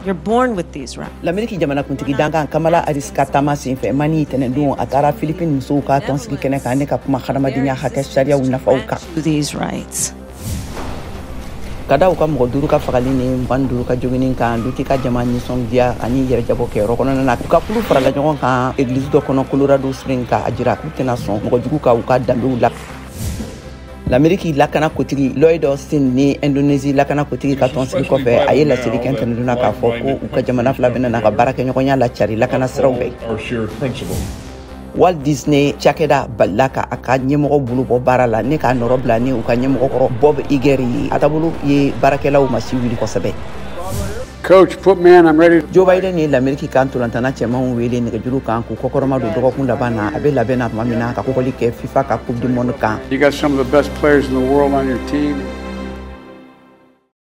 You're born with these rights. Lameriki jamanakuntigi dankan Kamala Harris ka taama senfɛ Mani tɛnɛndon, a taara Philippines musow ka tɔnsigi kɛnɛ kan ne ka kuma hadamadenya hakɛ sariyaw nafaw kan. These rights. Ka da u ka mɔgɔ duuru ka fagali ni 25 ka jogini kan, luti ka jama nisɔndiya ani yɛrɛjabɔ kɛyɔrɔ kɔnɔna na, u ka kulu farala ɲɔgɔn kan egilizi dɔ kɔnɔ Colorado Spring, ka a jira k'u tɛna sɔn mɔgɔjugu ka u ka danbew la. Lameriki lakana kotigi Lloyd Austin ni Indonésie lakana kotigi ka tɔnsigi kɔfɛ, a ye laseli kɛ ntɛnɛndon k'a fɔ ko u ka jamana fila bɛna na ka baarakɛɲɔgɔnya lacari lakana siraw fɛ. Walt Disney cakɛda balila ka a ka ɲɛmɔgɔ bolo bɔ baara la ne k'a nɔrɔ bila ni u ka ɲɛmɔgɔ kɔrɔ Bob Iger ye. A taabolo ye baarakɛlaw masi wuli kosɛbɛ. Coach, put me in. I'm ready. Joe Biden ye Lameriki ka ntolantana cɛmanw wele nɛgɛjuru kan k'u kɔkɔrɔma don dɔgɔkun laban na, a bɛ labɛn na tuma min na ka kɔkɔli kɛ FIFA ka Coupe du monde kan. You got some of the best players in the world on your team.